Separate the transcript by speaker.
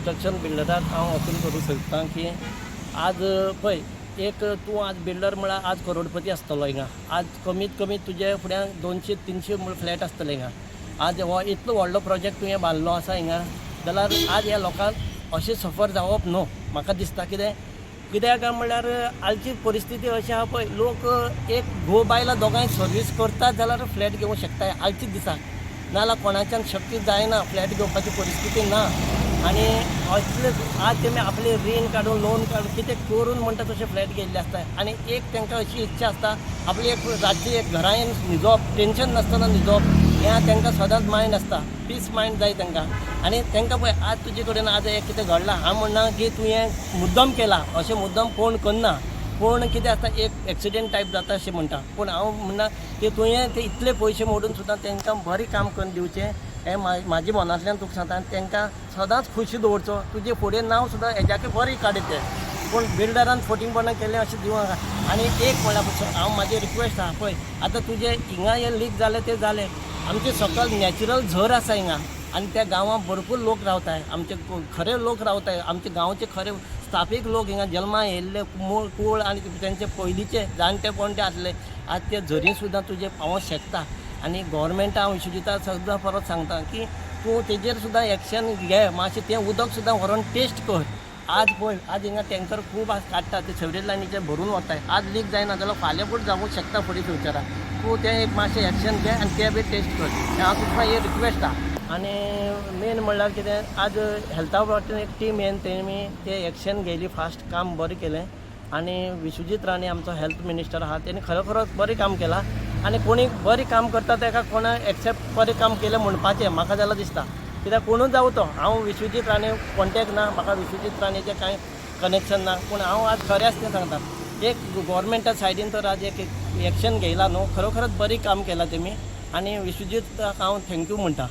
Speaker 1: Construction बिल्डराक हांव appeal करूंक सोदतां की आज पळय, एक तूं आज बिल्डर म्हळ्यार आज करोडपती आसतलो हिंगा. आज कमीत कमी तुजे फुड्यान 200-300 फ्लॅट आसतले हिंगा. आज हो इतलो व्हडलो प्रोजेक्ट तुवें बांदलो आसा हिंगा, जाल्यार आज ह्या लोकांक अशें सफर जावप न्हू. म्हाका दिसता कितें, कित्याक काय म्हणल्यार आजची परिस्थिती अशी आहा पळय, लोक एक घोव बायलां दोगांय सर्वीस करतात जाल्यार फ्लॅट घेवंक शकता आयच्या दिसाक, नाजाल्यार कोणाच्यान शक्य जायना, फ्लॅट घेवपाची परिस्थिती ना. आनी असले आज तेमी आपले रीण काडून, लोन काडून, कितें करून म्हणटा तशें फ्लॅट घेयल्ले आसता. आनी एक तांकां अशी इच्छा आसता, आपली एक रातची एक घरान न्हिदप, टेंशन नासतना न्हिदप, हें तांकां सदांच मायंड आसता, पीस मायंड जाय तांकां. आनी तांकां पळय, आज तुजे कडेन आज हें कितें घडलां, हांव म्हणना की तुवें मुद्दम केलां, अशें मुद्दम कोण करना. पूण कितें आसता, एक एक्सिडेंट टायप जाता अशें म्हणटा. पूण हांव म्हणना की तुवें ते इतले पयशे मोडून सुद्दां तांकां बरें काम करून दिवचें, हें म्हाज्या मनांतल्यान तुका सांगता. आनी तांकां सदांच खुशी दवरचो, तुजें फुडें नांव सुद्दां हेज्याकय बरें काडीत ते. पूण बिल्डरान फटींगपणां केलें अशें दिवं नाका. आनी एक म्हणल्यार हांव म्हाजी रिक्वेस्ट आहा, पळय, आतां तुजें हिंगा हें लीक जालें तें जालें, आमचे सकयल नॅचरल झर आसा हिंगा आनी त्या गांवांत भरपूर लोक रावताय, आमचे खरे लोक रावताय, आमचे गांवचे खरे स्थापीक लोक हिंगा जल्मा येयल्ले मूळ कूळ आनी तेंचे पयलींचे जाणटे पणटे आसले, आज ते झरी सुद्दां तुजे पावोंक शकता. आनी गोवोरमेंटा हांव विश्वजिता सुद्दां परत सांगता की तूं तेजेर सुद्दां एक्शन घे, मातशें तें उदक सुद्दां व्हरोन टेस्ट कर. आज पळय, आज हिंगा टँकर खूब आज काडटा, ते सिवरेज लायनीचे भरून वताय. आज लीक जायना जाल्यार फाल्यां फुडें जावूंक शकता फुडें फ्युचराक. तूं तें एक मातशें एक्शन घे आनी तें बी टेस्ट कर, हें हांव तुका एक रिक्वेस्ट आहा. आनी मेन म्हणल्यार कितें, आज हेल्था वाटेन एक टीम येवन तेमी ते एक्शन घेयली, फास्ट काम बरें केलें. आनी विश्वजीत राणे आमचो हेल्थ मिनिस्टर आहा, तेणी खरोखरोच बरें काम केलां. आनी कोणी बरें काम करता ताका कोणा एक्सेप्ट बरें काम केलें म्हणपाचें म्हाका जाल्यार दिसता. कित्याक कोणूच जावं तो, हांव विश्वजीत राणे कॉन्टेक्ट ना म्हाका, विश्वजीत राणेचें कांय कनेक्शन ना, पूण हांव आज खरेंच तें सांगता, एक गोवोरमेंटा सायडीन तर आज एक एक्शन घेयला न्हू, खरोखरच बरें काम केलां तेमी आनी विश्वजीताक हांव thank you म्हणटा.